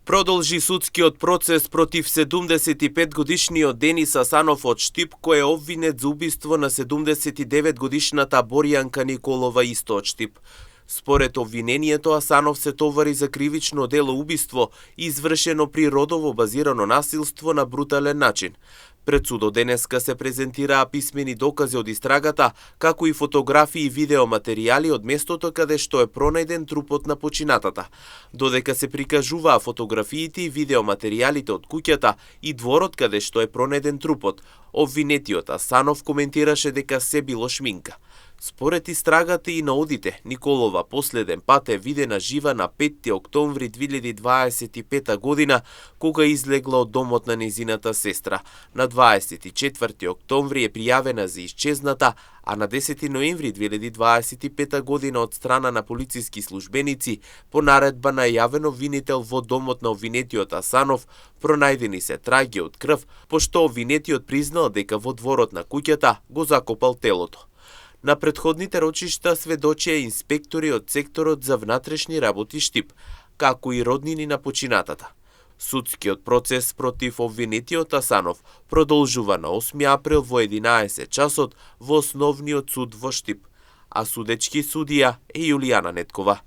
Продолжи судскиот процес против 75-годишниот Денис Асанов од Штип, кој е обвинет за убиство на 79-годишната Боријанка Николова исто од Штип. Според обвинението, Асанов се товари за кривично дело убиство, извршено при родово базирано насилство на брутален начин. Пред судот денеска се презентираа писмени докази од истрагата, како и фотографии и видеоматеријали од местото каде што е пронајден трупот на починатата. Додека се прикажуваа фотографиите и видеоматеријалите од куќата и дворот каде што е пронајден трупот, обвинетиот Асанов коментираше дека се било шминка. Според истрагата и наодите, Николова последен пат е видена жива на 5 октомври 2025 година, кога излегла од домот на незината сестра. На 24 октомври е пријавена за исчезната, а на 10 ноември 2025 година од страна на полициски службеници по наредба на јавен обвинител во домот на обвинетиот Асанов пронајдени се траги од крв, пошто обвинетиот признал дека во дворот на куќата го закопал телото. На претходните рочишта сведочија инспектори од секторот за внатрешни работи Штип, како и роднини на починатата. Судскиот процес против обвинетиот Асанов продолжува на 8 април во 11 часот во Основниот суд во Штип, а судечки судија е Јулијана Неткова.